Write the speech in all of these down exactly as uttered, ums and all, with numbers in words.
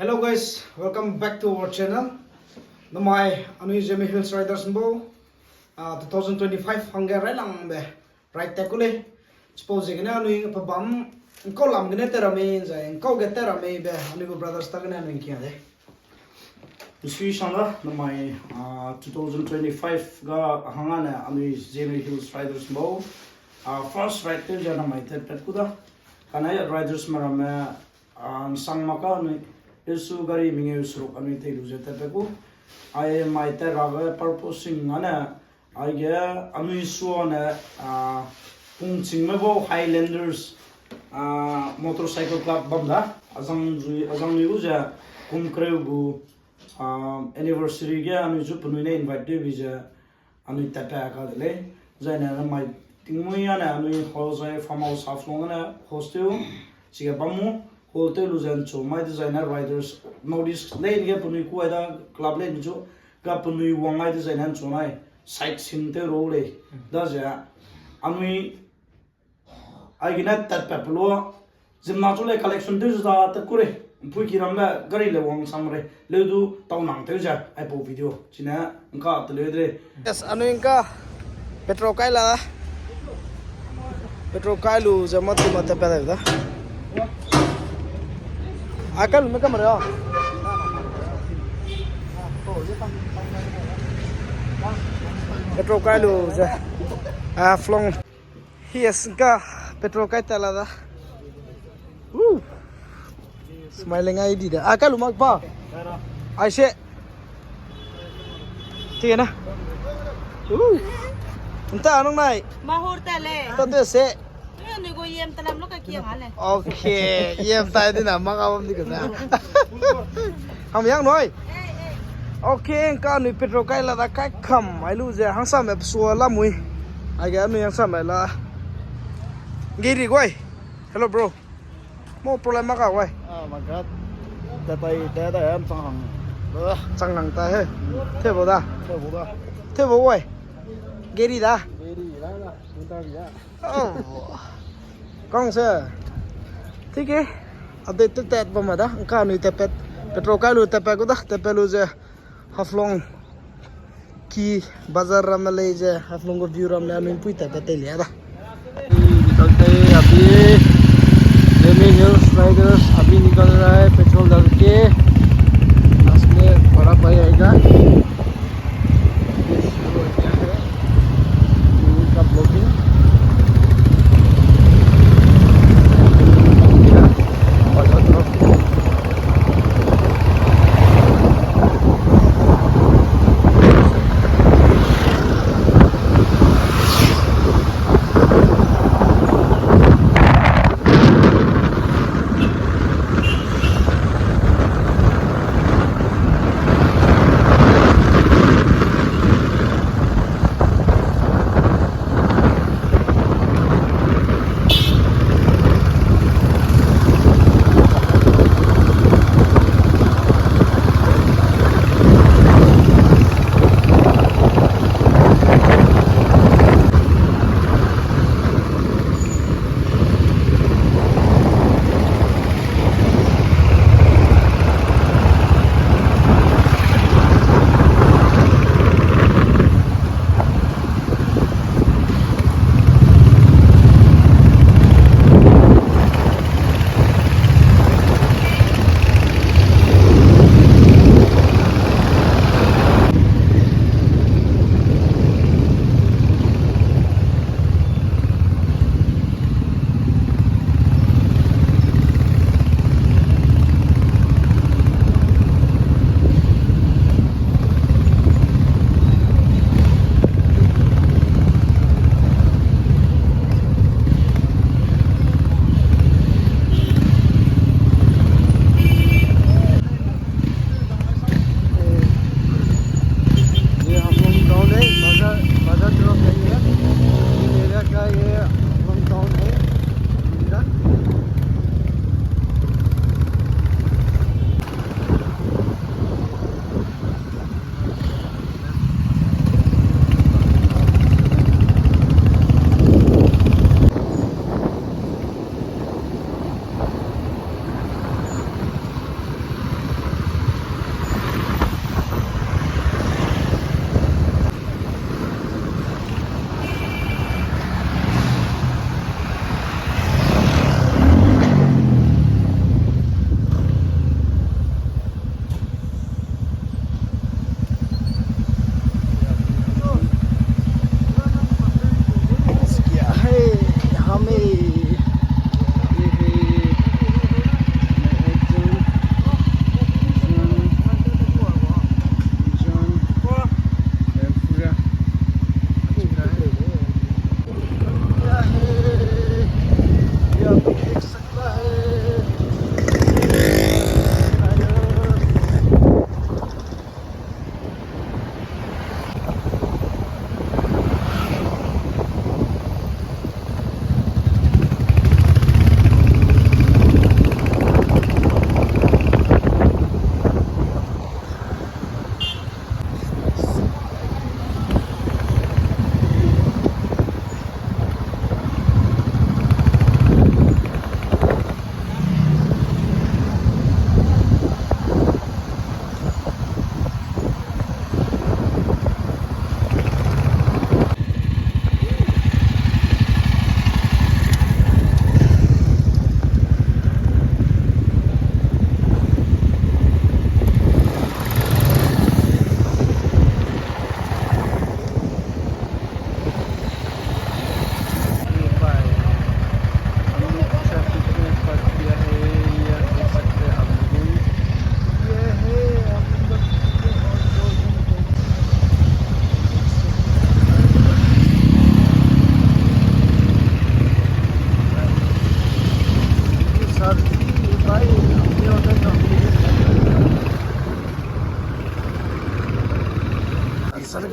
Hello guys, welcome back to our channel. Namai anui Zeme Hills Riders mbo, ah, two thousand twenty-five hangge railangbe ride tat ku lei. Chipau ziegene anui pe bam ngkau lam gene tat ra mei, zai ngkau ge tat ra mei be anui gu brothers ta gene anui ngkia de. Nsui sang da namai, ah, two thousand twenty-five ga hangane anui Zeme Hills Riders mbo, ah, first ride tew ze namai tat pat ku da. Kane riders me ramme, ah, nsang mak ka anui, lesu gari mengeu seruk anui tei lu ze tat pat ku. Ai mai tat rabe purpose sing ane, aige anui suane, ah, pungchingme bau Highlanders, ah, Motorcycle Club bam da. Azang zui, azang nui gu ze kum kereu gu, ah, anniversary ge anui zu penui ne invite tew bi ze anui tat pat ka de lei. Zaine namai tingmui ane anui hall zai farmhouse Haflong ane host tew, chige bam mu, hall tew lu ze nchu mai dezaine riders, North East lei ge penui kuai da club lei nchu, ga penui wang ai dezaine nchu nai, sightseeing tew ro lei. Daze, anui aigene tat pat pe lua, zimna chu lei collection tew ze da tat ku rei, mpui ki ram le gari le wang sang rei, leu du tau nang tew ze, aipau video, chine ngka teleu de rei. Yes, anui ngka petrol kai la da. Petrol kai lu ze mâ tu ma tat pat da. A kai lu me kam re a. Petrol kai lu ze. Haflong. Yes, ngka petrol kai tat la da. Woo. Smiling ai di da. A kai lu mak pa. Ai se. Thik na. Woo. Nta nung nai. Mahur ta le. Ta te se. Ni go yem talam lo ka kiang ale. Okay, yem tai di na mak a bam di ka na. Ham yang noi. Okay, ngka anui petrol kai la da kai kam ai lu ze hangsame pesua la mui. Aige anui hangsame la. Ngeri guai. Hello bro. Mo problem mak ka guai. Ah, mak ka. Ta tai ta ta am chang hang. Chang hang ta he. Te bo da. Te bo da. Te bo guai. Ngeri da. Ngeri da da. Nta bi da. Oh. Kang se. Thik e. Update te tat bam da. Ngka anui tat pat. Petrol kai lu tat pat ku da. Tat pat lu ze. Haflong ki bazar ram lei ze, Haflong gu view ram le anui pui tat pat tei lia da. निकल गए अभी, Zeme Hills Riders अभी निकल रहा है पेट्रोल डाल के। आज में बड़ा भाई आएगा। ये शुरू हो गया है। का vlogging।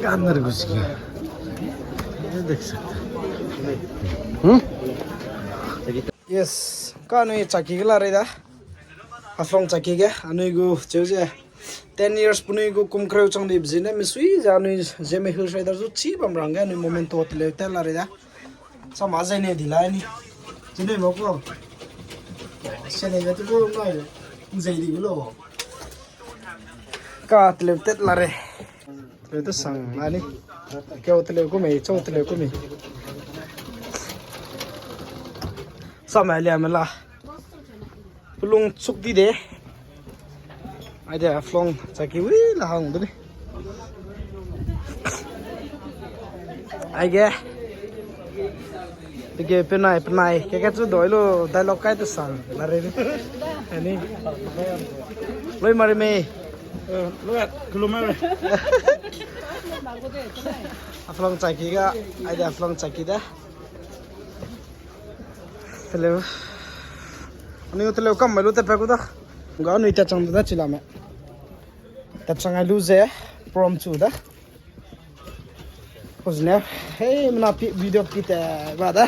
अंदर घुस गया। ये देख सकते हैं। हम्म? Yes, ka anui chaki ge la rei da. Haflong chaki ge, anui gu cheu ze ten years penui gu kum kereu chang di bzine, misui ze anui Zeme Hill Rider zu chi bam rang ge, anui moment to teleu tet la rei da. Sama zai ne di la ni. Zai ne mo ko. Se ne ga tu ko nai. Zai di lo. Ka teleu tet la rei. Teleu te sang la ni. Keu teleu ku mei, chau teleu ku mei. Sama lia me la. Pelung chuk di de. Aide Haflong chaki wi la hang de ni. Aige. Pege penai, penai. Ke ke chu doi lo dialogue kai te sang. La rei ni. Ani. Loi mari me. Eh, loi, kilometer. Haflong chaki ga, aide Haflong chaki da. Teleu. Anui teleu kam mai lu te pe ku da. Ga anui ta chang da chila me. Ta chang ai lu ze prom chu da. Kuzne, hey, mena pi video pi te ba da.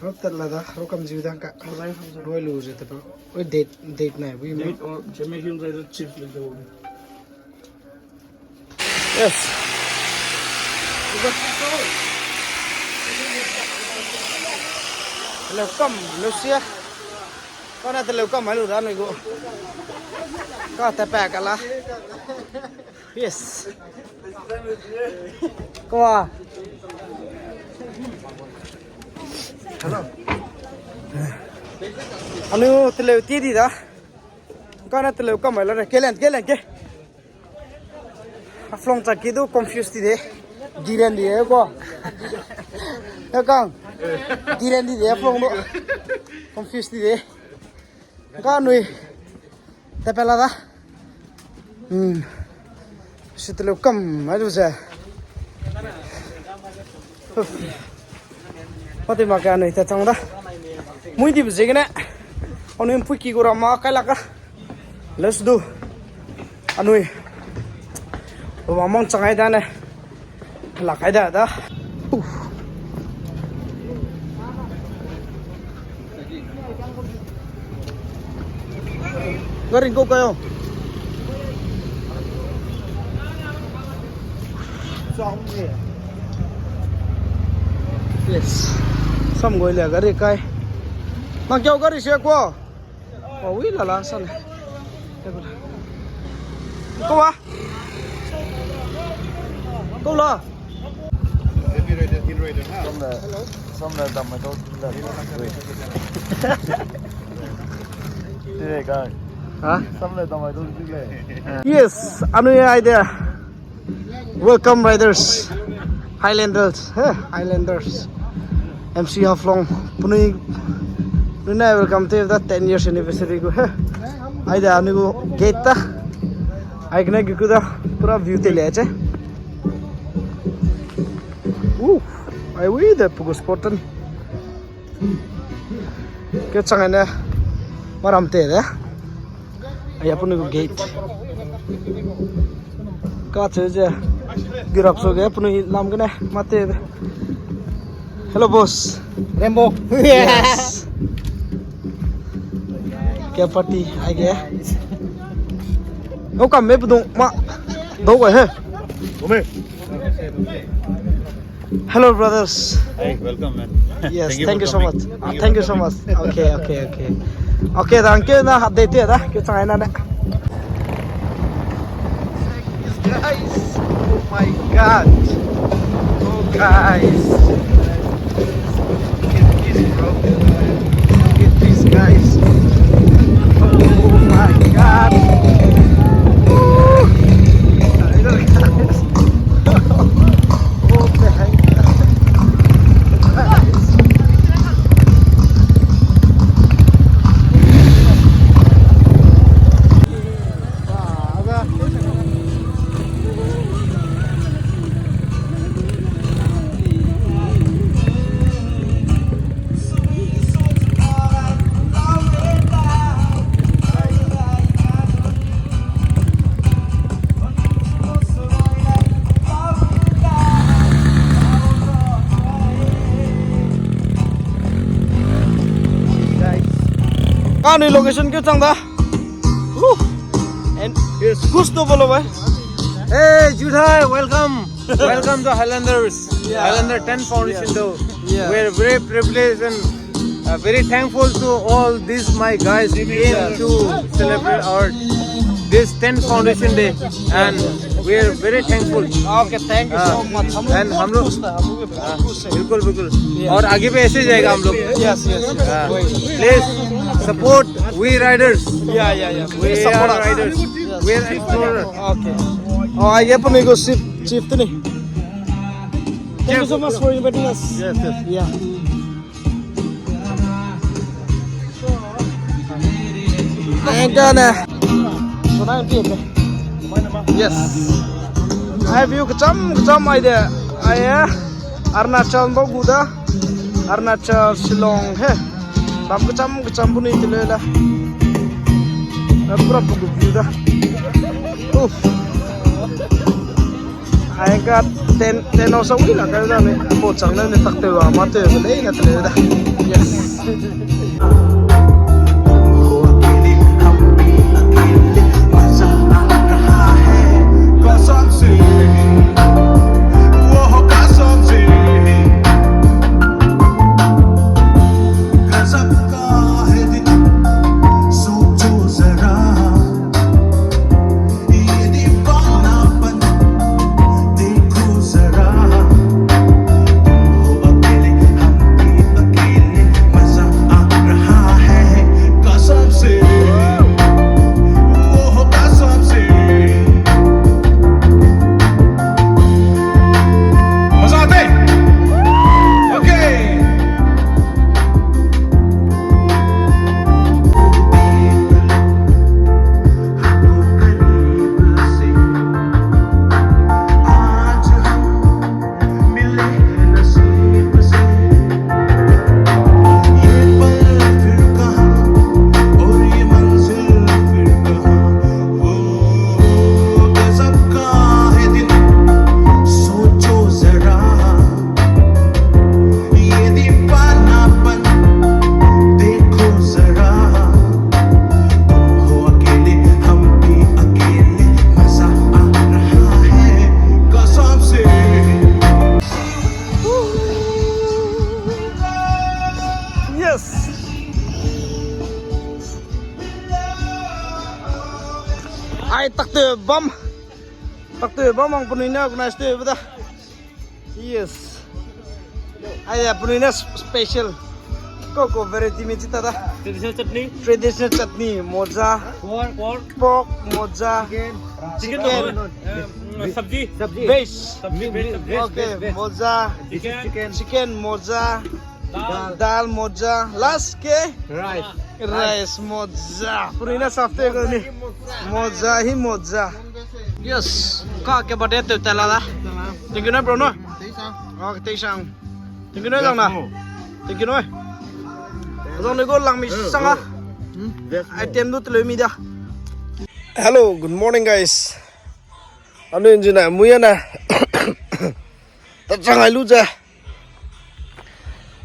Rok tat la da, rok kam jiu da ka. Roi lu ze te pe. Oi date, date nai, wi me. Date or Jamaican Rider Chief le da. Yes. Teleu kam, leu sia. Kane teleu kam mai lu da anui gu. Ka te pa ka la. Yes. Kwa. Hello. Anui teleu ti di da. Kane teleu kam mai la re. Kelen, kelen, ke. Haflong chaki du confuse ti de. Giren di e ko. Ya kang. Giren di de Haflong du. Confuse ti de. Ka anui. Te pe la da. Hmm. Su teleu kam mai lu ze. Mati ma ke anui ta chang da. Mui di be ziegene. Anui mpui ki gu ra ma kai la ka. Let's do. Anui. Ba mang chang ai da ne. La kai da da. Uh. Gari ko kayo. Yes. Sam goi le gari kai. Mang kyau gari se ko. Wa wi la la san. Ko wa. Ko la. Sam le, sam le dam mai dau. Tire kai. Ha? Sam le dam mai dau. Yes, anui idea. Welcome riders, Highlanders, eh, Highlanders. M C Haflong, penui, penui ne welcome to the ten years anniversary gu, eh. Aide anui gu gate ta. Ai kene gu ku da, pura view te le che. Uh, ai wi de pugu spot tan. Ke chang ne, maram te de. Aya penui gu gate. Ka che ze. Girap so ge penui lam gene mate. Hello boss. Rainbow. Yes. Ke party ai ge. Ngau kam me pedung ma. Dau ga he. Hello, brothers. Hey, welcome, man. Yes, thank you so much. Ah, thank you so much. Okay, okay, okay. Okay, thank you. Na update ya da. Ke chang na ne. Guys, oh my God. Oh, guys. Look at this, bro. Look at this, guys. Oh my God. Woo! Ka anui location keu chang da. Woo. And yes, gusto bolo bhai. Hey, Juthai, welcome. Welcome to Highlanders. Yeah. Highlander ten Foundation, yeah, though. Yeah. We're very privileged and, uh, very thankful to all these my guys came, yeah, to celebrate our this ten Foundation Day, and we are very thankful. Okay, thank you so much. And हम लोग, हाँ, बिल्कुल, बिल्कुल। Yes. और आगे भी ऐसे ही जाएगा हम लोग। Yes, yes, yes. हाँ। Please support we riders. Yeah, yeah, yeah. We are riders. Yes. We are explorer. Okay. Oh, I get to go chief, chief tuni. Thank you so much for inviting us. Yes, yes. Yeah. Ai, ka ne. Sona pie pe. Yes. Ai view kecham kecham ai de. Ai, eh. Arunachal bau gu da. Arunachal Shillong he. Bam kecham kecham bu ni tile la. Ai pura bu gu view da. Uff. Ai ka ten, ten o sa wi la ka da ne, mo chang ne, ne tak te wa, ma te wa, le na te da. Yes. Yes. Ai, tak te bam. Tak te bam ang penui ne organize te beda. Yes. Ai, ya, penui ne s-, special. Ko, ko variety mi chita da. Traditional chutney. Traditional chutney, moja. Pork, pork. Pork, moja. Chicken. Chicken. Chicken. Uh, sabji. Sabji. Veg. Sabji, veg, sabji. Okay, veg, veg, veg. Moja. This is chicken. Chicken. Chicken, moja. Dal. Dal, moja. Last ke? Rice. Rice, moja. Penui ne safte ko ni. Moja hi moja. Yes. Ka ke bade te tela da. Thank you na bro no. Teisang. Okay, teisang. Thank you na jang na. Thank you na. Jang ni ko lang mi sang a. Item du tele mi da. Hello, good morning guys. Anu engine na muya na. Ta chang ai lu je.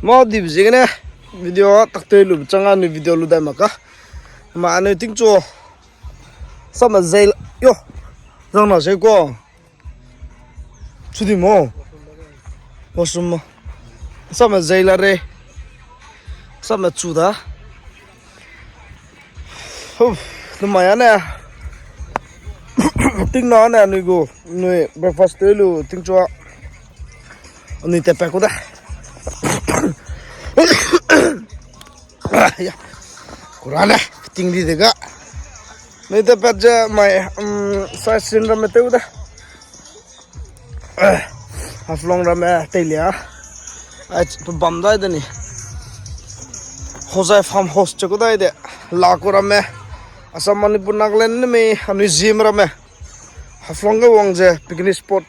Ma di ziegene video tak te lu chang a ni video lu dai maka. Ma anu tingchu. Sama zei la, yo. Zang na zei ko. Chu di mo. Washroom mo. Sama zei la re. Sama chu da. Huh, numai ane. Ting na ane anui gu, nui breakfast te lu, tingchu a. Anui te pa ku da. Ah, ya. Kurane, ting di de ga. Nui te pa je mai, um, sa sin ram te u da. Eh, Haflong ramme teilia. Ai, pe bam dai de ni. Hojai farm house che ku dai de. La ku ramme. Assam, Manipur, Nagaland ne mi anui zim ramme. Haflong ge wang ze picnic spot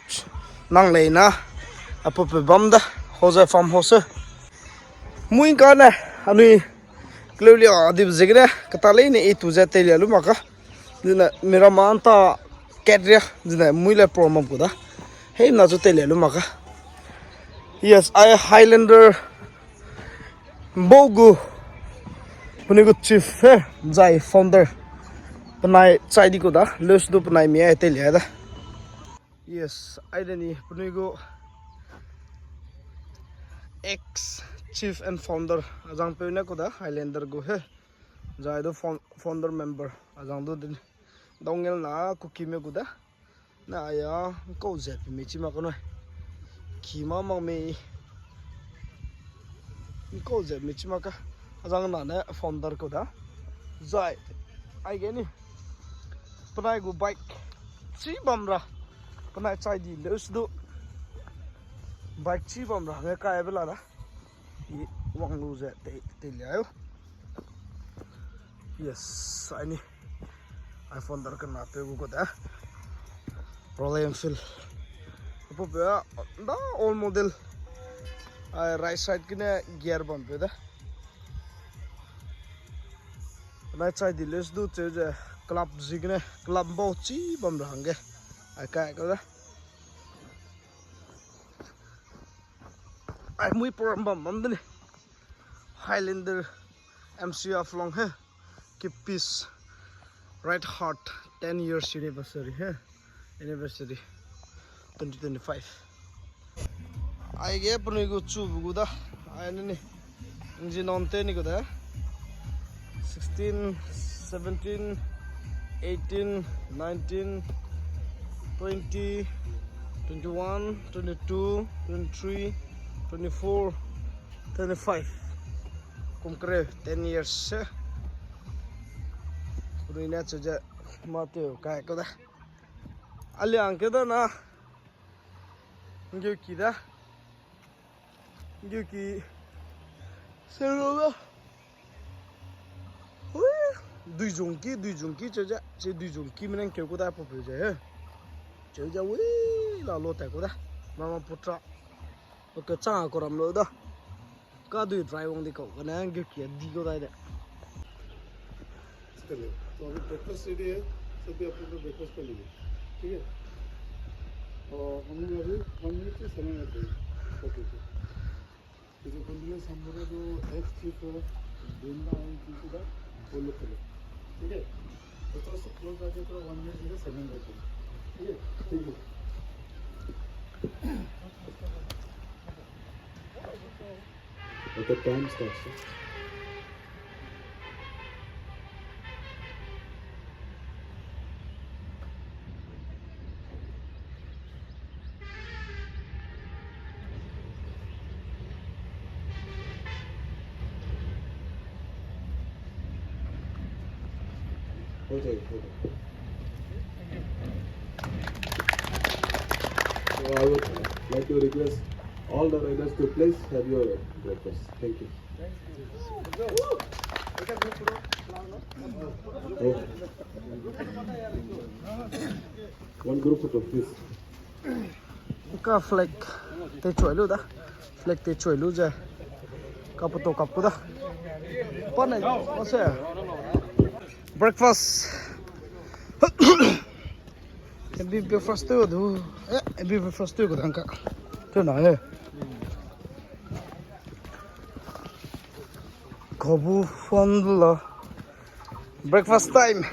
nang lei na. Apu pe bam da. Hojai farm house. Muing ka ne anui kleulia di ziegene kata lei ne i tu ze teilia lu maka. Zine, mira ma anta kat ria, zine, mui le problem ku da. Hei, na chu teilia lu maka. Yes, I Highlander. Bogu. Penui gu chief he, zai founder. Penai chai di ku da, leus du penai mi ai te lia da. Yes, ai de ni penui gu ex chief and founder, azang peu ne ku da, Highlander gu he. Zai du foun-, founder member, azang du din. Dongel na ku ki me ku da. Na aya, kau zet mi chi ma ka noi. Ki ma mang mi. Kau zet mi chi ma ka. Azang na ne founder ku da. Zai. Ai ge ni. Penai gu bike. Chi bam ra. Penai chai di leus du. Bike chi bam ra. Nge kai be la da. I wang lu ze te, te lia yo. Yes, ai ni. iPhone dar kena pe gu ko da. Royal Enfield. Apu pe a, da old model. Ai right side kine gear bam pe da. Right side di les du che je club zigene, club bau chi bam ra hangge. Ai kai ko da. Ai mui program bam bam de ni. Highlander M C F long he. Keep peace. Right heart. Ten years anniversary he. Anniversary. Twenty twenty-five. Ai ge penui gu chu bu gu da. Ai ne ni. Engine on te ni gu da. Sixteen, seventeen, eighteen, nineteen, twenty, twenty-one, twenty-two, twenty-three, twenty-four, twenty-five. Kum kere, ten years se. Penui ne chu je ma teu kai ko da. Aliang ke da na. Ngeu ki da. Ngeu ki. Sero da. Hui. Dui zung ki, dui zung ki, che ja, che dui zung ki menen keu ku da pu pu je he. Che ja hui la lo ta ku da. Mama putra. Oke cha ko ram lo da. Ka dui dry wang di kau, kane ngeu ki a di kau dai de. चलिए, तो अभी breakfast ready है, सभी आप लोग ब्रेकफास्ट कर लीजिए, ठीक है? और हम लोग अभी वन मिनट से समय रख देंगे। Okay, okay. तो जो कंटिन्यूअस हम लोग का जो एक्स चीफ है, बेंदा है, किसी का, वो लोग के लिए, ठीक है? तो थोड़ा सा क्लोज आके थोड़ा वन मिनट के लिए समय रख देंगे, ठीक है? ठीक है। Okay, time starts. Okay, okay. So I would like to request all the riders to please have your breakfast. Thank you. Oh. One group photo, please. Ka flag te choi lu da. Flag te choi lu ze. Ka photo kap ku da. Pa ne, pa se. Breakfast. Happy breakfast to du. Eh, happy breakfast to ku da ka. Tu na he. Kabu fun la. Breakfast time.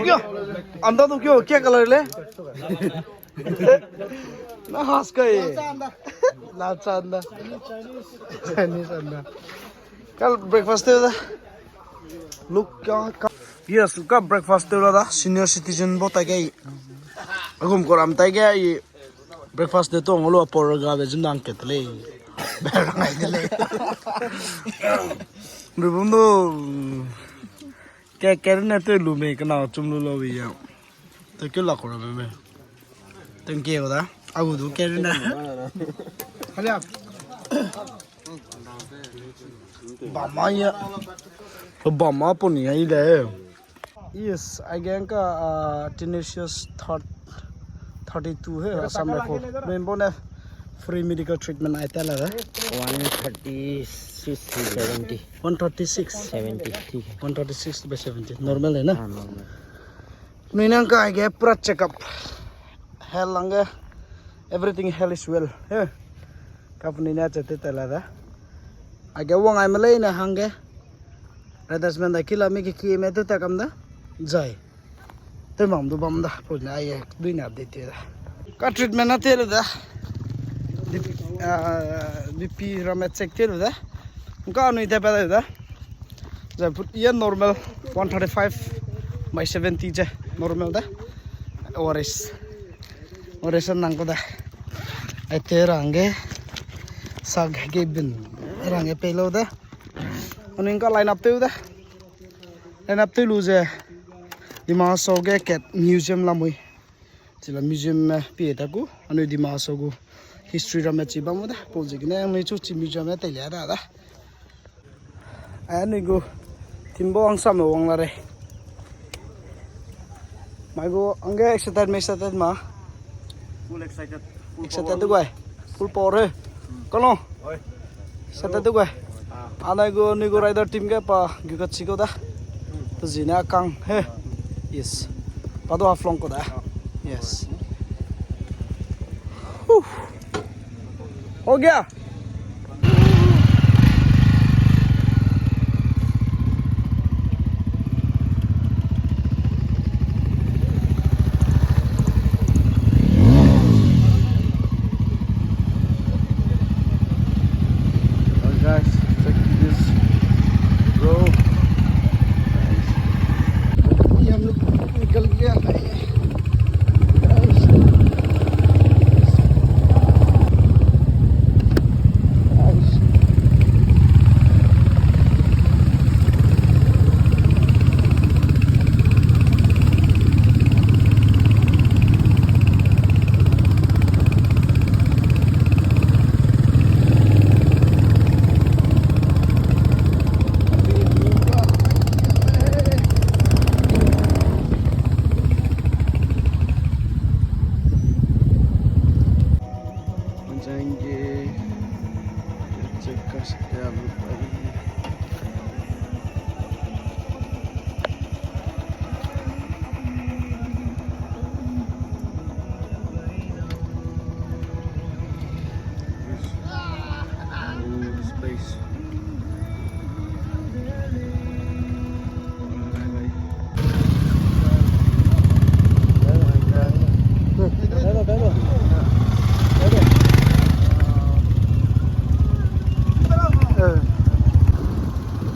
Yo, anda tu kyo, kya color le? Na has kai. La chanda. Chinese anda. Kal breakfast te da. Look ka, ka. Yes, ka breakfast te da. Senior citizen bo ta kai. Agum koram ta kai. Breakfast de tong lo apor ga be jim dang ket le. Be rangai de le. Rubum do. Ke, ke ne te lu me kana chum lu lo wi ya. Te ke la ko ra me me. Thank you da. Agu du ke ne. Hali ap. Bama ya. Bama poni ya ile. Yes, again ka, uh, tenacious third, thirty-two he, Assam Rifle. Main bone free medical treatment ai tala he. One thirty-six, seventy. One thirty-six. Seventy, ठीक है। One thirty-six by seventy. Normal है ना? हाँ, normal। Nui nang ka age pura check up. Health lang ge. Everything health is well. He. Kapuni ne chete tela da. Age wang ai me leine hangge. Riders men da kila mi ke ki me te ta kam da. Zai. Te mam du bam da. Pune ai dui na update te da. Ka treatment na te lu da. Dip-, ah, B P ramme check te lu da. Ka anui te pa da. Zai put ye normal one thirty-five by seventy je normal da. O R S. O R S nang ko da. Ai te rangge. Sak ge bin rangge pe lo da. Anui ka line up te da. Line up te lu ze. Dima Hasao ge kat museum lamui. Chila museum me pie ta ku. Anui Dima Hasao gu history ramme chi bam da. Pau ze gene anui chu chi museum me te lia da da. Anui gu team bo angsam me wang la re. Mai gu angge excited me excited ma. Full excited. Full excited power. Du gai. Full power he. Kalo. Oi. Excited du gai. Ah. Anai gu anui gu rider team ge pa gu ka chi ko da. Hmm. Pe zi ne akang he. Yes. Pa du Haflong ko da. Ah. Yes. Huh. हो गया। और guys, check this, bro। Guys, ये हम लोग निकल गया है। जाएंगे। चेक कर सकते हैं आप लोग भाई। This place.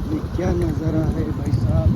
ये क्या नजारा है भाई साहब।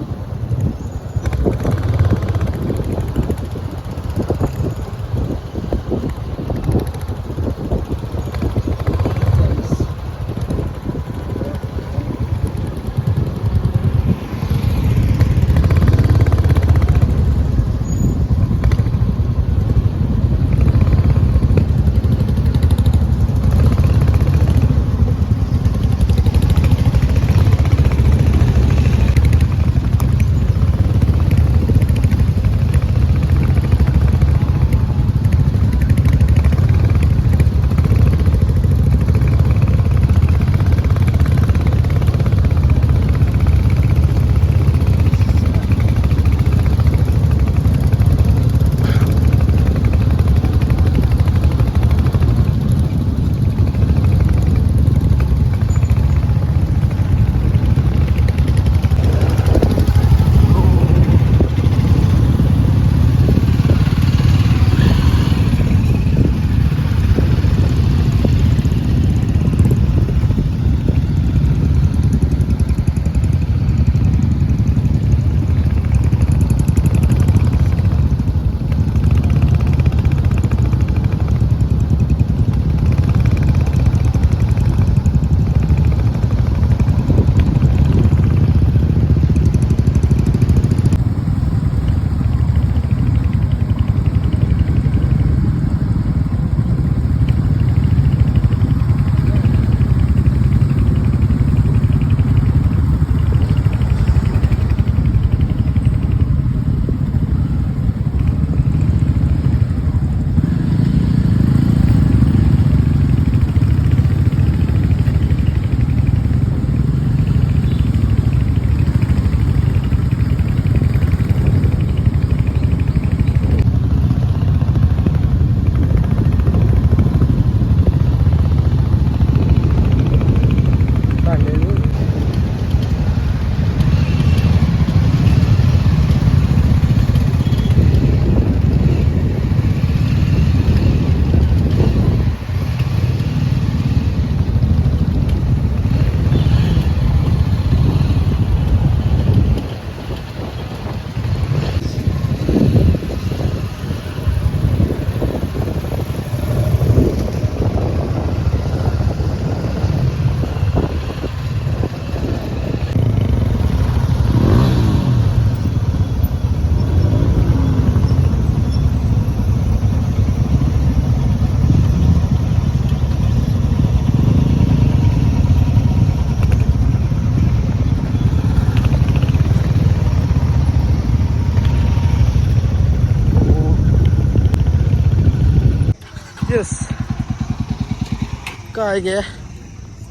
Aige.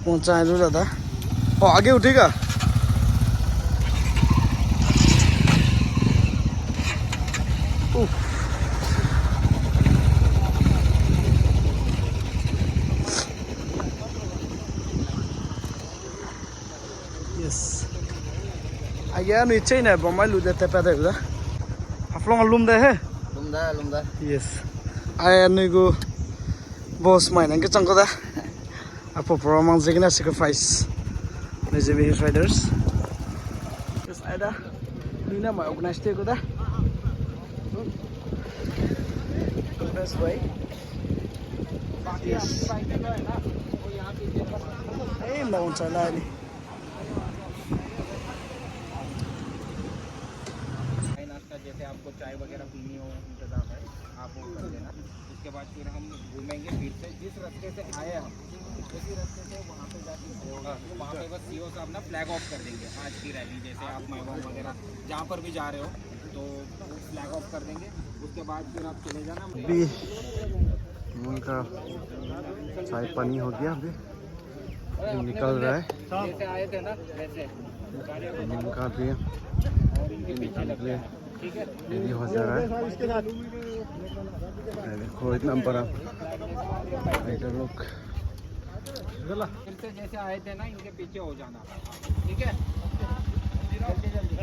Wangchai lu da da. Oh, आगे उठेगा। Uf. Yes. Aige anui chaine bamai lu de tepa de da. Haflong lum de he. Lum da, lum da. Yes. Ai anui gu boss mai nang ke chang ko da. Apo program mang zegene sacrifice. Nui ze Hills Riders. Yes, ai da. Nui na mai organize te ko da. Best way. Yes. Eh, mau chalai ni. चाय नाश्ता, जैसे आपको चाय वगैरह पीनी हो, इंतजाम है, आप वो कर लेना। उसके बाद फिर हम घूमेंगे फिर से, जिस रास्ते से आए हम, उसी रास्ते से वहाँ पे जाके, हाँ, वहाँ पे बस सीओ साहब ना फ्लैग ऑफ कर देंगे आज की रैली, जैसे आप मैवांग वगैरह जहाँ पर भी जा रहे हो, तो फ्लैग ऑफ कर देंगे। उसके बाद फिर आप चले जाना। अभी उनका चाय पानी हो गया, अभी निकल रहा है। जैसे आए थे ना, वैसे। उनका भी निकलने के लिए रेडी हो जा रहा है। ये देखो, इतना बड़ा राइडर लोग। फिर से जैसे आए थे ना, इनके पीछे हो जाना, ठीक है? जल्दी, जल्दी।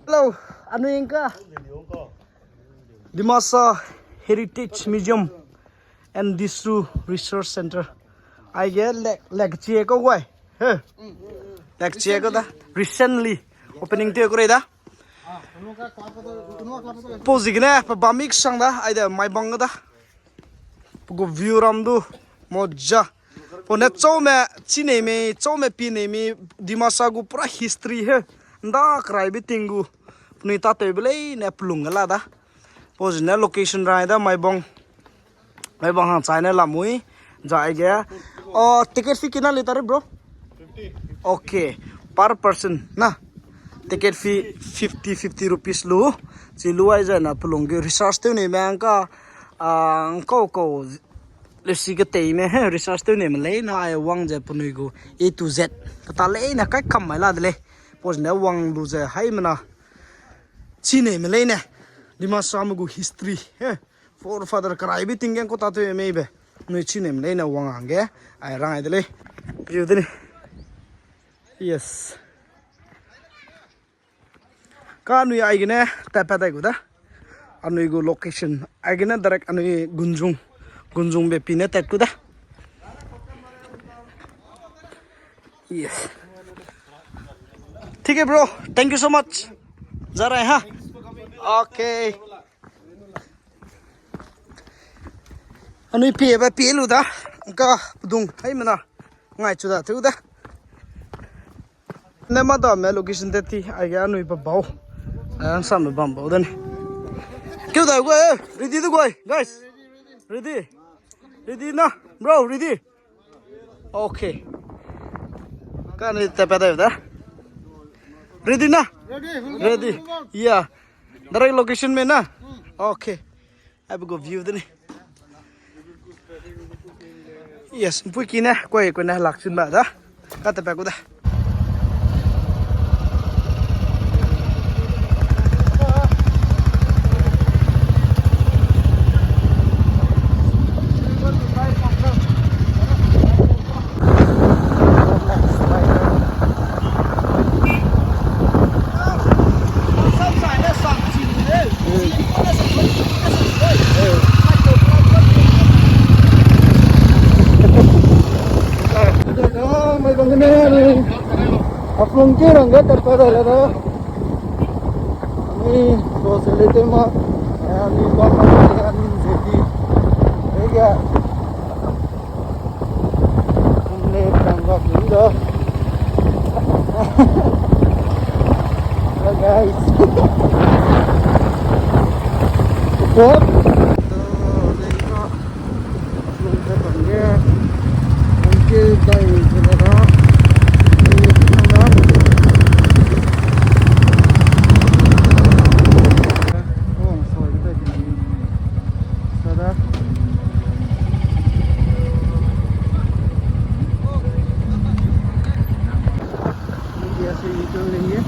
Hello, anui ingka Dimasa Heritage Museum and District Research Center. Aige lek, lek chie ko guai. He. Lek chie ko da. Recently opening te ko re da. Pau ziegene, pe bamik sang da, aide mai bang da. Pe gu view ram du, moja. Pau ne chaume, chinei mei, chaume pinei mei, Dimasa gu pura history he. Nda krai biting gu. Penui ta tew belei ne pelung la da. Pau zine location rai da mai bang. Mai bang hang chai ne lamui. Za aige. Oh, ticket fee kina lei tari, bro? Okay, per person na. Ticket fee fifty, fifty rupees lu. Chi lu ai zai na pelung ge research tew nei me angka, ah, ngkau kau lesi ke tei me he research tew nei me lei na ai wang ze penui gu A to Z. Kata lei na kai kam mai la de lei. Pau zine wang lu ze hai me na. Chinei me lei ne. Dimasa me gu history he. Forefather krai biting ge ko ta tew mei be. Nui chinei me lei ne wang hangge. Ai rang ai de lei. View de ni. Yes. Ka anui aigene tat pat dai gu da. Anui gu location. Aigene direct anui Gunjung. Gunjung be pine tat gu da. Yes. ठीक है bro, thank you so much. जा रहे हैं, हाँ? Okay. Anui pie ba pie lu da. Ngka pedung hai mena. Ngai chu da, chu da. Ne ma da me location te ti, aige anui pa bau. Ai, ang sam bam bau da ni. Keu da guai, eh, ready da guai, guys. Ready? Ready na? Bro, ready? Okay. Ka ni te pa da da. Ready na? Ready, we'll go, ready. We'll go. Yeah. Direct location me na? Hmm. Okay. Ai, pe gu view de ni. Yes, mpui ki ne, koi, koi ne lak chin ba da. Ka te pa gu da. Mai bang ne, Haflong ki rang ga tar pa da la da. Ani so se le te ma, ani ba ma, ani se ti. Ega. Only from the window. Hello, guys. What? Sada. India से निकल लेंगे।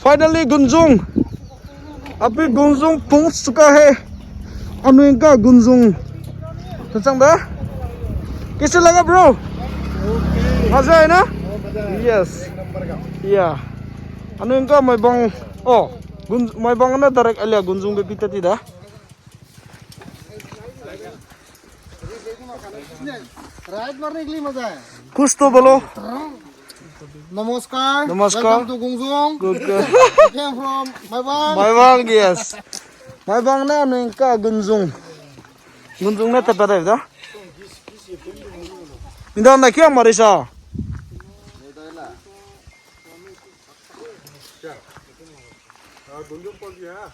Finally, Gunjung. अभी गुंजुंग पहुंच चुका है। Anui ngka Gunjung. Tachang da? Kaise laga, bro? Maza hai na? Yes. Yeah. Anui ngka Maibang. Oh, Gun-, Maibang na direct alia Gunjung be pita ti da. Right marne ke liye maza hai. Kuch to bolo. Namaskar. Namaskar. Welcome to Gunjung. Good, good. I came from Maibang. Maibang, yes. Maibang na anui ngka Gunjung. Gunjung ne tepa dai da. Minda na kia marisa.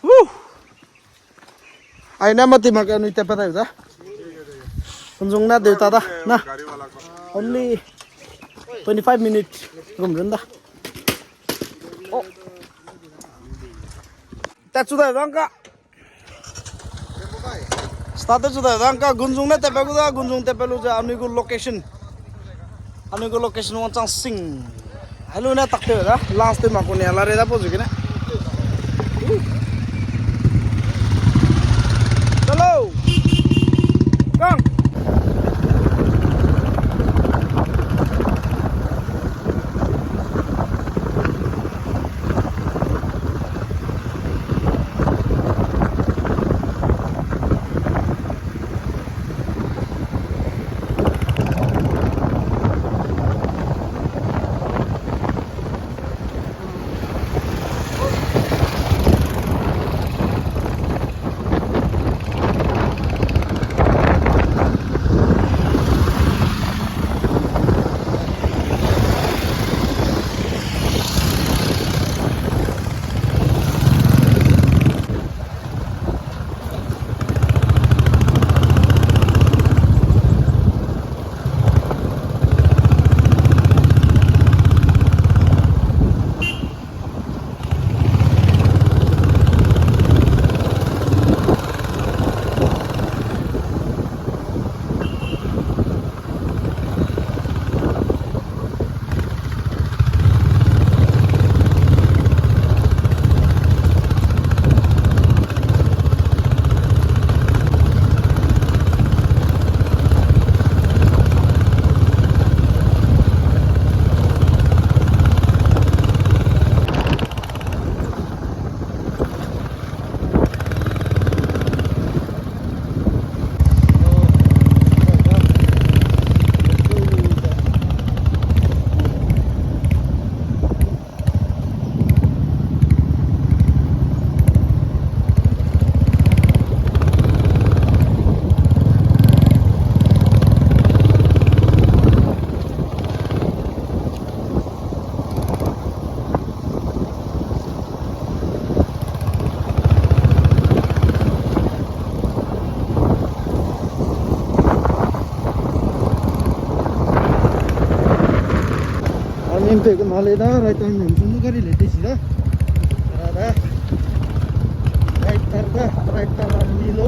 Woo! Ai na mati mak anui tepa dai da. Gunjung na deu ta da na. Only twenty-five minutes rum run da. Oh. Tachu da dang ka. Start chu da dang ka Gunjung ne tepa gu da, Gunjung tepa lu ze anui gu location. Anui gu location wangchang sing. Hello ne tak te da, last time ko ne la re da po zu kene. Hello. Kang. Army pe ken hale da, right turn ram sunu gari le te si da. Ara da. Right turn da, right turn ram ni lo.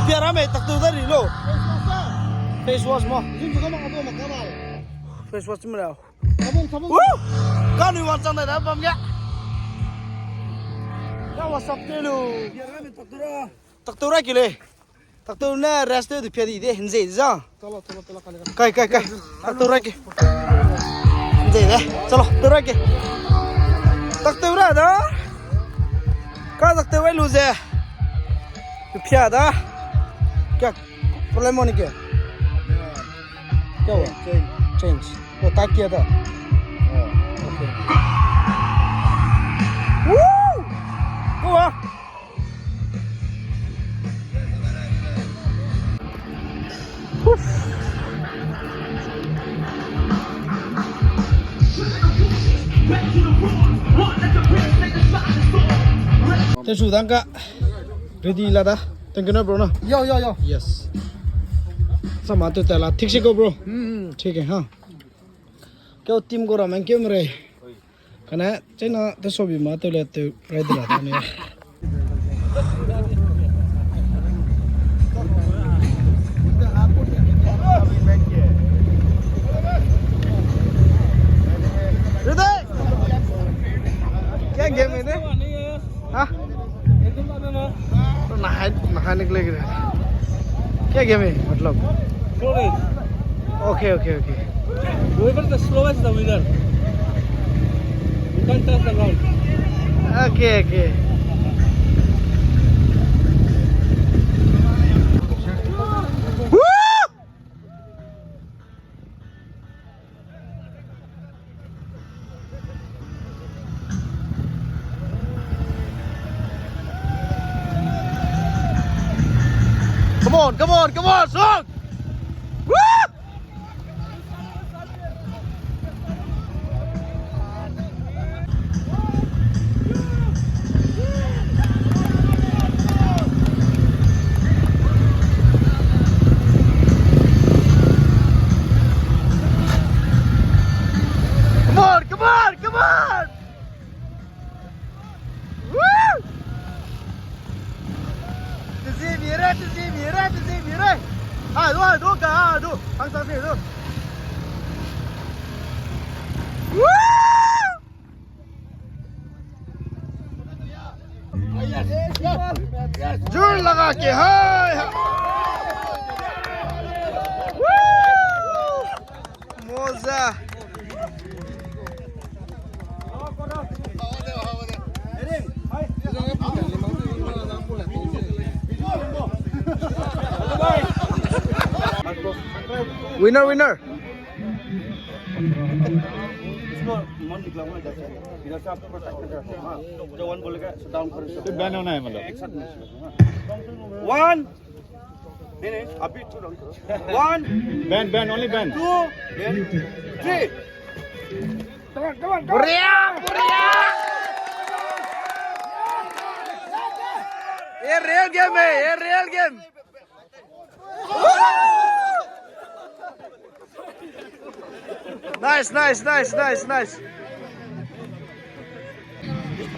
Pia ra mei, tak tu da ri lo. Face wash mo. Face wash mo lau. Woo! Ka nui wang chang dai da bam ge. Ka WhatsApp te lu. Tak tu ra ki le. Tak tu ne rest te du pia di de, nze za. Kai, kai, kai. Tak tu ra ki. Nze de. Chalo, tu ra ki. Tak tu ra da. Ka tak tu lu ze. Pia da. Kya problem ho ni ke? क्या हुआ? Change. Change. वो टाइट किया था? हाँ। Okay. Woo! हुआ? Te su dang ka. Ready la da. Thank you na bro na. Yo, yo, yo. Yes. Sama tu tela. Thik se ko bro. Hmm. Thik hai ha. Keu team ko ramen keu mere. Kane China te sobi ma te le te rai de la ta ne. Ready? क्या गेम है रे? हाँ? तो नहाए, नहाने के लिए गिरा। क्या गेम है, मतलब? Throwing. Okay, okay, okay. Whoever the slowest, the winner. You can't touch the ground. Okay, okay. Woo! Come on, come on, come on, strong! Woo! Come on, come on, come on! Woo! Tezi mire, tezi mire, tezi mire. Ah, do, do, ka, do. Ang sa se, do. Woo! Jur laga ke hai. Woo! Moza. Winner, winner. इसको मन निकला हुआ है इधर से। इधर से आप पूरा टाइट करके रखो, हाँ। जो वन बोलेगा, ऐसे डाउन करो, ऐसे। तो बैन होना है मतलब? एक साथ नहीं, हाँ। One। नहीं, नहीं, अभी टू डाउन करो। One। Ban, ban, only ban। Two। Three। Come on, come on, come on। बढ़िया, बढ़िया। ये रियल गेम है, ये real game. Nice, nice, nice, nice, nice।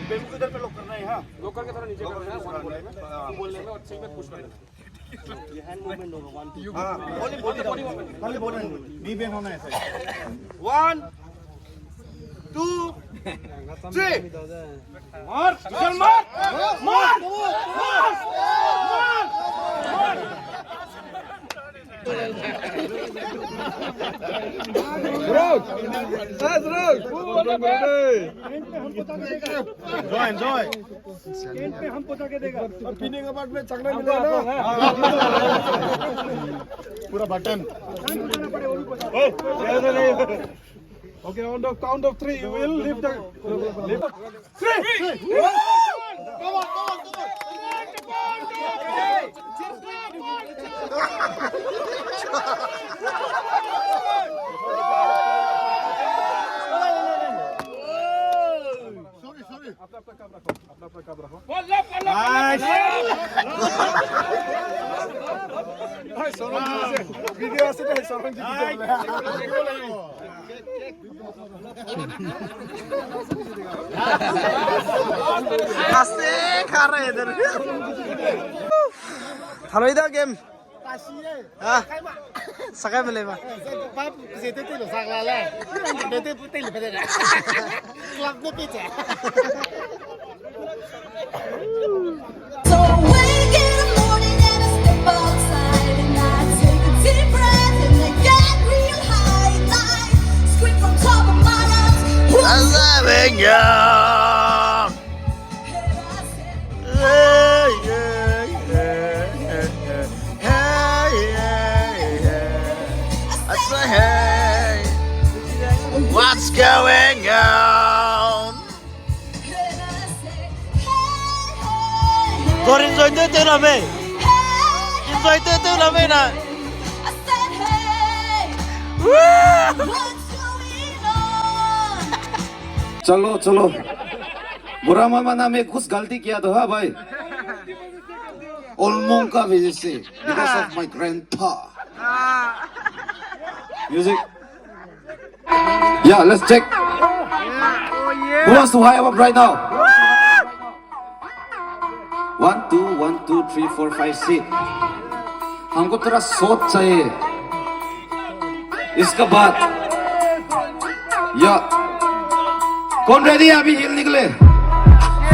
Baby को इधर पे लॉक करना है, हाँ। लॉक करके थोड़ा नीचे करना है, वन बोलने में, हाँ। बोलने में और थ्री में पुश कर देना। ये हैंड मूवमेंट होगा, वन, टू। हाँ, only body, only body, only body। नहीं बैन होना है सर। One, two, three। मार, चल मार, मार, मार, मार। Rock, that's rock। Enjoy, enjoy। And पे हमको जाके देगा। अब पीने के बाद में चखना मिलेगा ना? पूरा बटन। शांत हो जाना पड़े, वो भी पता। ओए, ऐसा नहीं। Okay, on the count of three, you will lift the, lift. Three! Come on, come on, come on! Sorry, sorry। अपना, अपना काम रखो, अपना, अपना काम रखो। Nice। हाय, सोनम जी से video आसे तो सोनम जी की। Nice। Hasta cara, इधर। Hello, इधर game। Ah, sakai mele ba. Pap, zete te lo sak la le. Zete te lo pede le. Club ne piche. So I wake in the morning and I step outside and I take a deep breath and I get real high and I scream from top of my lungs. What's up, young? Hey, hey, hey, hey. Hey, hey, hey. I say, hey, what's going on? Kor enjoy te te na me. Enjoy te te na me na. Woo! Chalo, chalo. बुरा मत मानना, मैं कुछ गलती किया तो हाँ भाई। Olmong ka village se, because of my grandpa. Music. Yeah, let's check. Who wants to high up right now? One, two, one, two, three, four, five, six. हमको थोड़ा शॉट चाहिए। इसके बाद, या, कौन रेडी है? अभी हिलने के लिए।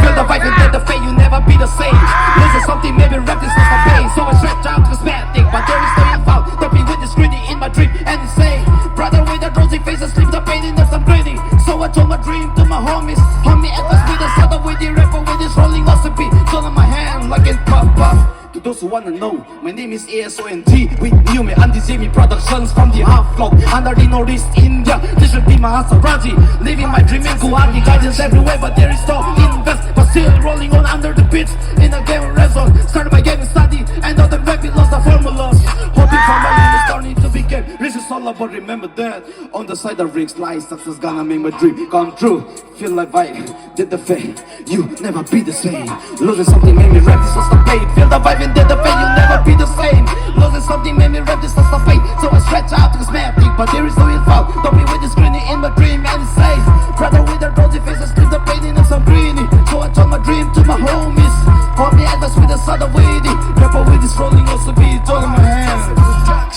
Feel the vibe and get the fame, you never be the same. Losing something, maybe rap is not the pain. So I stretch out cosmetic, but there is no info. Don't be with this greedy in my dream and insane. Brother with the rosy faces, leave the pain in us, I'm greedy. So I told my dream to my homies. Homie, advice with the sound of with the rapper with this rolling off the beat. Turn on my hand like in puff puff. To those who wanna know, my name is A S O N T. With new me, Andy Zimi Productions from the Half Block. Under the Northeast India, this should be my Hasaraji. Living my dream in Guwahati, guidance everywhere, but there is no invest. But still rolling on under the beats in a game of reason. Started by getting study, and all the baby lost the formulas. Hoping for my life is starting to begin. This is all about remember that. On the side of risk lies success, gonna make my dream come true. Feel like vibe, did the fame, you never be the same. Losing something made me rap, this was the pain. Feel the vibe and did the fame, you never be the same. Losing something made me rap, this was the pain. So I stretch out to cosmetic, but there is no info. Don't be with the screening in my dream and it says, brother with the rosy faces, leave the pain in us, I'm greedy. So I told my dream to my homies. Homie, advice with the sound of weedy. Rapper with this rolling also be all in my hands.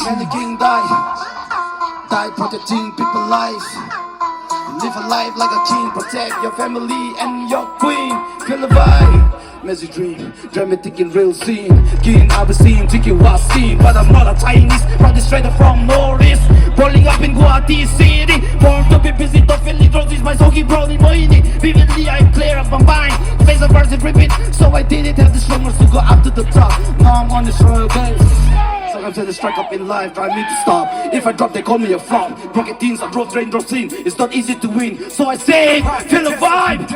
Many king die. Die protecting people life. Live a life like a king. Protect your family and your queen. Feel the vibe. Magic dream, dramatic in real scene. King, I've seen, Tiki was seen, but I'm not a Chinese. Brought this straight from Northeast. Rolling up in Guwahati City. Born to be busy, don't feel it, roses, my soggy brownie, moini. Vividly, I'm clear of my mind. Face the verse in repeat, so I did it. Have the strongest to go up to the top. Now I'm on the struggle. Sometimes I strike up in life, try me to stop. If I drop, they call me a flop. Broken teams, I drove, drain, drove scene. It's not easy to win, so I say, feel the vibe.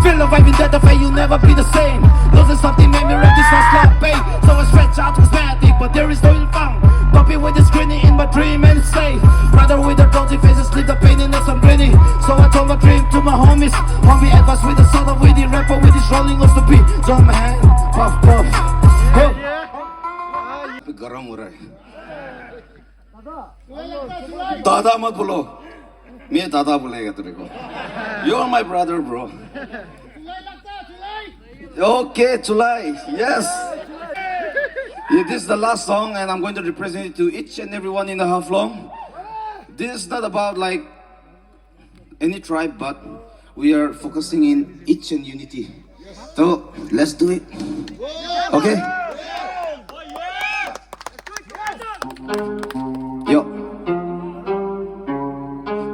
Feel the vibe in that affair, you'll never be the same. Losing something made me rap this last lap, babe. So I stretch out cosmetic, but there is no ill found. Poppy with the screening in my dream and say, brother with the rosy faces, leave the pain in us, I'm greedy. So I told my dream to my homies. Homie advice with the sound of weedy rapper with his rolling off the beat. Drum hand, puff puff. Hey. गरम हो रहा है। दादा मत बोलो। मैं दादा बोलेगा तेरे को। You're my brother, bro. Okay, Chulai. Yes. Yeah, this is the last song, and I'm going to represent it to each and everyone in the Haflong. This is not about, like, any tribe, but we are focusing in each and unity. So let's do it. Okay? Yo.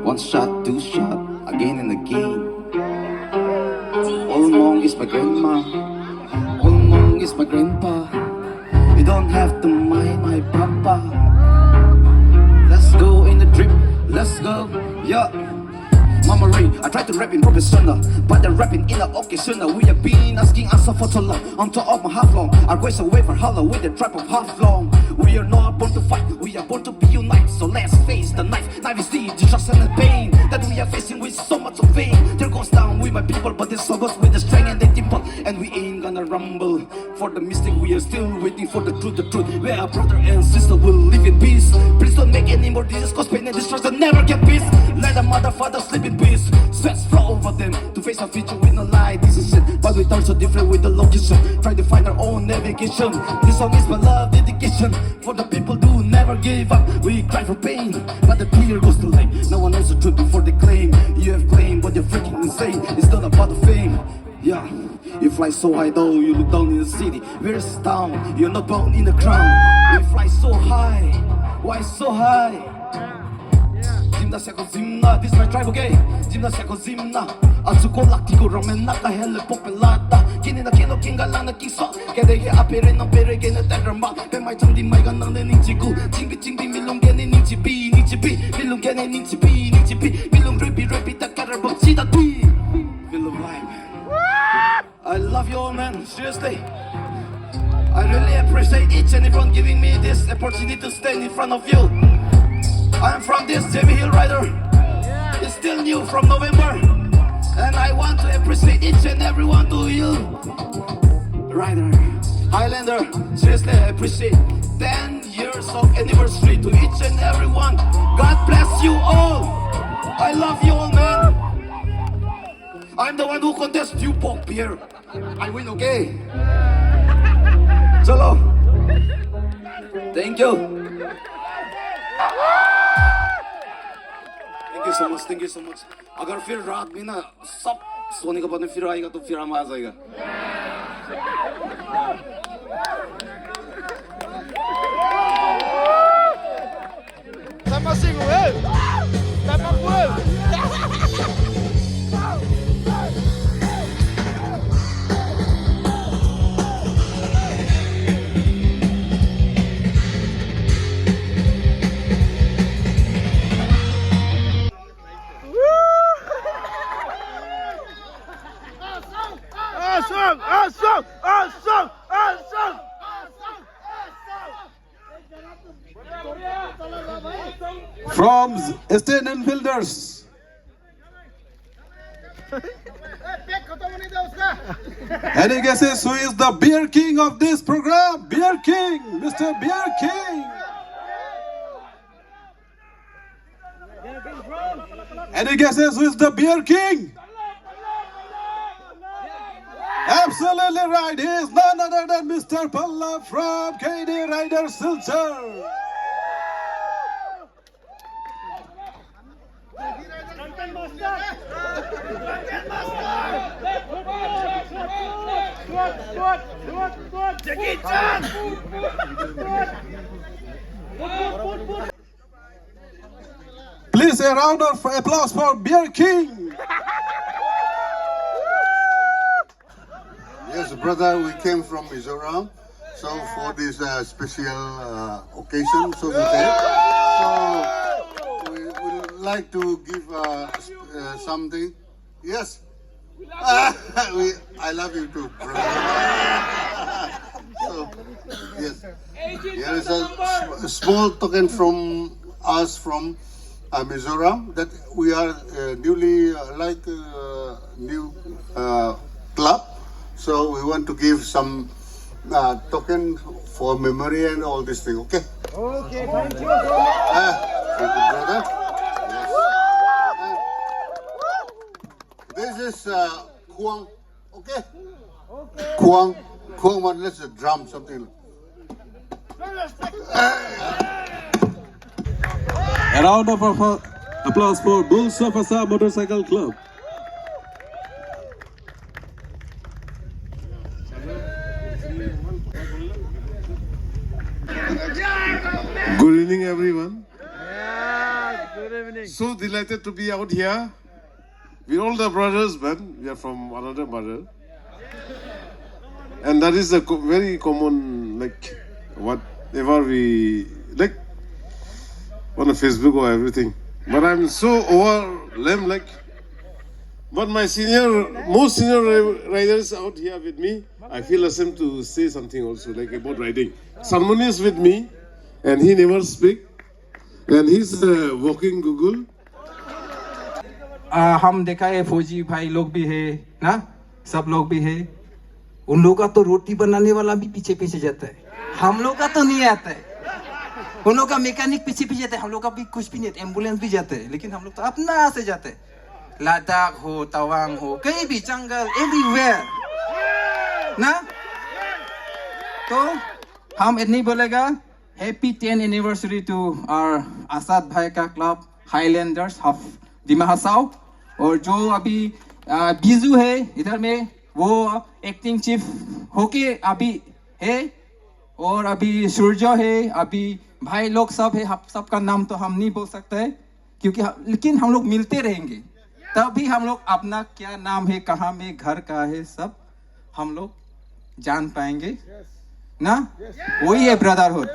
One shot, two shot, again and again. Olmong is my grandma. Olmong is my grandpa. You don't have to mind my papa. Let's go in the trip. Let's go. Yeah. Mama Ray, I try to rap in professional, but they're rapping in the occasional. We have been asking us for so long. On top of my Haflong, our ways away for hollow with the tribe of Haflong. We are not born to fight, we are born to be united. So let's face the knife. Knife is the destruction and pain that we are facing with so much of pain. There goes down with my people, but they so goes with the strength and the dimple. And we ain't gonna rumble. For the mistake, we are still waiting for the truth, the truth. Where our brother and sister will live in peace. Please don't make any more decisions, cause pain and destruction never get peace. Let the mother, father sleep in peace. Sweats flow over them to face our future with no light decision. But we turn so different with the location. Try to find our own navigation. This song is my love dedication for the people who never give up. We cry for pain, but the tear goes to lame. No one knows the truth before they claim. You have claimed, but you're freaking insane. It's not about the fame. Yeah, you fly so high though, you look down in the city. Where's the town? You're not bound in the crown. We fly so high. Why so high? Zimna seko zimna, this is my tribe, okay? Zimna seko zimna. Achu ko lak ti ko ramen na ka hele pok pe lata. Kini na kino kinga lana kiso. Kede ge apere na pere ge na taramba. Pe mai chang di mai ga nang ne ning chigu. Chingbi chingbi milung ge ne ning chibi, ning chibi. Milung ge ne ning chibi, ning chibi. Milung rebi rebi ta karabo chida di. Feel the vibe. I love you all, man. Seriously. I really appreciate each and everyone giving me this opportunity to stand in front of you. I'm from this J B Hill Rider. It's still new from November. And I want to appreciate each and every one to you. Rider, Highlander, seriously, I appreciate ten years of anniversary to each and every one. God bless you all. I love you all, man. I'm the one who contest you pop here. I win, okay? Chalo. Thank you. Thank you so much. Thank you so much. अगर फिर रात में ना सब सोने के बाद में फिर आएगा तो फिर हम आ जाएगा। Awesome! Awesome! Awesome! Awesome! From State Enfield Riders. Any guesses who is the beer king of this program? Beer king, Mister Beer King. Any guesses who is the beer king? Absolutely right. He is none other than Mister Pallab from K D Rider Silchar. Please, a round of applause for Beer King. Yes, brother, we came from Mizoram. So for this, uh, special, uh, occasion, so we came. So we would like to give, uh, s-, uh, something. Yes. We, I love you too, brother. So, yes. Here is a s-, small token from us from, uh, Mizoram, that we are, uh, newly, uh, like, uh, new, uh, club. So we want to give some, uh, token for memory and all this thing, okay? Okay, thank you. Uh, thank you, brother. Yes. Uh, this is, uh, Kuang. Okay? Kuang. Kuang, man, let's drum something. A round of appa-, applause for Bulls of Assam Motorcycle Club. Good evening, everyone. Yes, good evening. So delighted to be out here. We all the brothers, man. We are from another mother. And that is a co-, very common, like, whatever we, like, on the Facebook or everything. But I'm so overwhelmed, like, but my senior, most senior ri-, riders out here with me, I feel ashamed to say something also, like, about riding. Salmon is with me, and he never speak, and he's a walking Google. आ, हम देखा है फौजी भाई लोग भी है ना, सब लोग भी है। उन लोग का तो रोटी बनाने वाला भी पीछे पीछे जाता है, हम लोग का तो नहीं आता है। उन लोग का मैकेनिक पीछे पीछे जाता है, हम लोग का भी कुछ भी नहीं आता, एम्बुलेंस भी जाता है, लेकिन हम लोग तो अपना से जाते हैं। लद्दाख हो, तवांग हो, कहीं भी, जंगल, एवरीवेयर ना। तो हम इतनी बोलेगा, Happy tenth anniversary to our आजाद भाई का club Highlanders of Dima Hasao। और जो अभी, आ, बिजू है इधर में, वो एक्टिंग चीफ होके अभी है, और अभी सूर्य है, अभी भाई लोग सब है, हम सबका नाम तो हम नहीं बोल सकते हैं, क्योंकि ह-, लेकिन हम लोग मिलते रहेंगे, तभी हम लोग अपना क्या नाम है, कहाँ में घर का है, सब हम लोग जान पाएंगे ना, वही है ब्रदरहुड।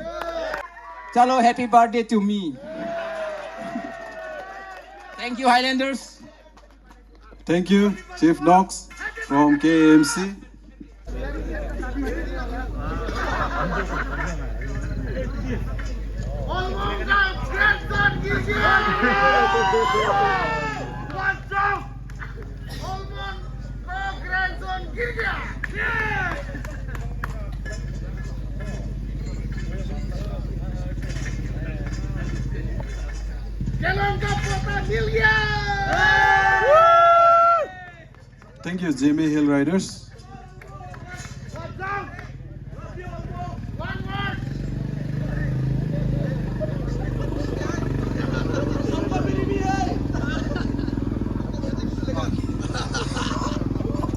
चलो, happy birthday to me। Thank you, Highlanders। Thank you, Chief Knox from K A M C। Thank you, Zeme Hill Riders.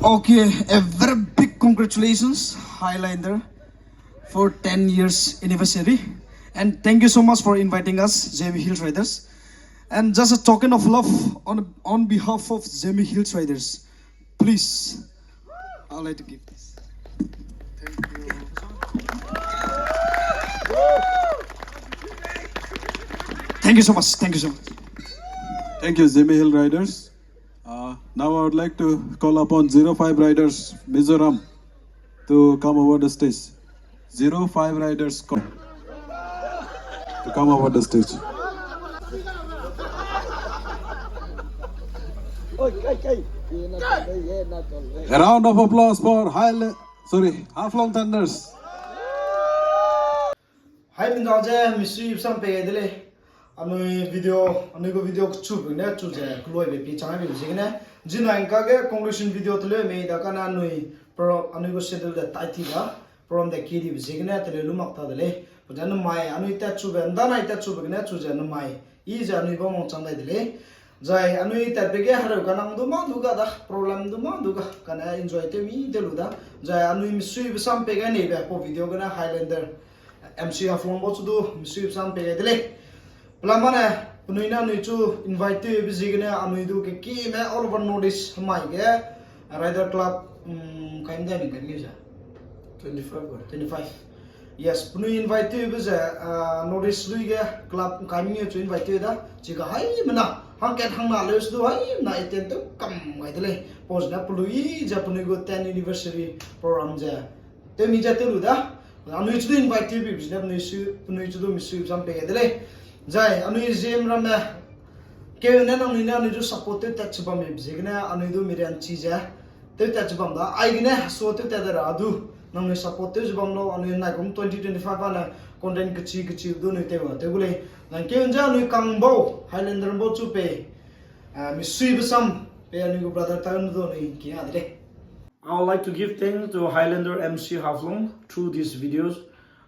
Okay, a very big congratulations, Highlander, for ten years anniversary. And thank you so much for inviting us, Zeme Hill Riders. And just a token of love on, on behalf of Zeme Hill Riders, please, I'd like to give this. Thank you so much. Thank you so much. Thank you, Zeme Hill Riders. Uh, now I would like to call upon zero five Riders, Mizoram, to come over the stage. Zero five Riders, come, to come over the stage. A round of applause for High, sorry, Haflong Thunders. Hai mina ze misui sam pe de lei. Anui video, anui gu video chu bu ne chu ze kloi be pi chang be ziegene. Zina ngka ge conclusion video te le mei da kana anui pro anui gu schedule de tai ti da. Program de ki di be ziegene te le lu mak ta de lei. Pe ze namai anui tat chu be nda nai tat chu be gene chu ze namai. I ze anui ba mong chang dai de lei. Zai anui tat be ge harau ka nang du ma du ga da, problem du ma du ga, kane enjoy te mi te lu da. Zai anui misui be sam pe ga nei be po video gene Highlander M C Haflong bo chu du misui be sam pe ga de lei. Pela mane, penui ne anui chu invite te be ziegene anui du ke ki me all over North East mai ge Rider Club, um, kaim da ni kan ge ze. Twenty-five ba. Twenty-five. Yes, penui invite te be ze, ah, North East lui ge club kaim ge chu invite te da. Chi ga hai mena, hangkat hangna le su du hai mena attend te kam gai de lei. Pos na pelui ze penui gu ten anniversary program ze. Te mi ze te lu da. Anui chu invite te be ze penui su, penui chu du misui sam pe ga de lei. Zai anui zim ram ne. Keu ne nangnui ne anui du support te tat chi bam be ziegene anui du mi rian chi ze. Te tat chi bam da, aigene so te tat de ra du. Nangnui support te chi bam lau, anui nai kum twenty twenty-five ane content kechi kechi du nui te ba te gu lei. Nang keu nze anui kang bau, Highlander bau chu pe. Ah, misui be sam, pe anui gu brother ta nu du nui ki a de lei. I would like to give thanks to Highlander M C Haflong through these videos,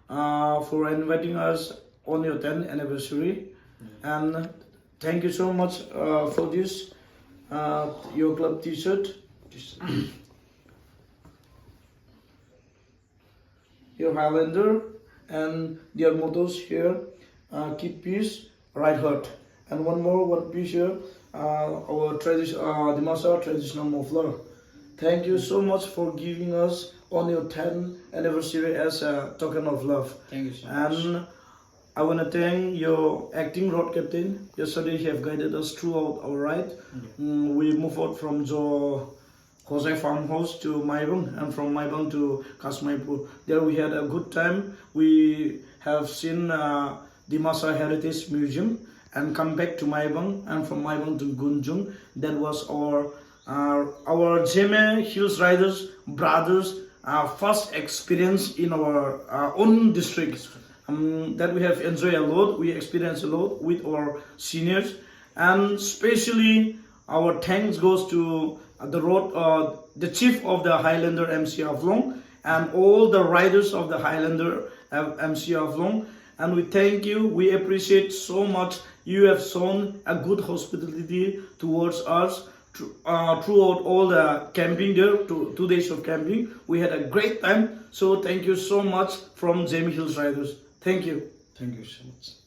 uh, for inviting us on your tenth anniversary. And thank you so much, uh, for this, uh, your club T-shirt. Your Highlander and their mottos here, uh, keep peace, right heart. And one more, one piece here, uh, our tradi-, uh, Dimasa traditional muffler. Thank you so much for giving us on your tenth anniversary as a token of love. Thank you so much. And I wanna thank your acting road captain. Yesterday he have guided us throughout our ride. Mm, we move out from Jo Hozai farmhouse to Maibang and from Maibang to Kasmaipur. There we had a good time. We have seen, uh, Dimasa Heritage Museum and come back to Maibang and from Maibang to Gunjung. That was our, uh, our Zeme Hills Riders brothers, uh, first experience in our, uh, own district. Um, that we have enjoyed a lot. We experienced a lot with our seniors, and specially our thanks goes to, uh, the road, uh, the chief of the Highlander M C Haflong and all the riders of the Highlander, uh, M C Haflong. And we thank you. We appreciate so much. You have shown a good hospitality towards us thr-, uh, throughout all the camping there, two, two days of camping. We had a great time. So thank you so much from Zeme Hills Riders. Thank you. Thank you so much.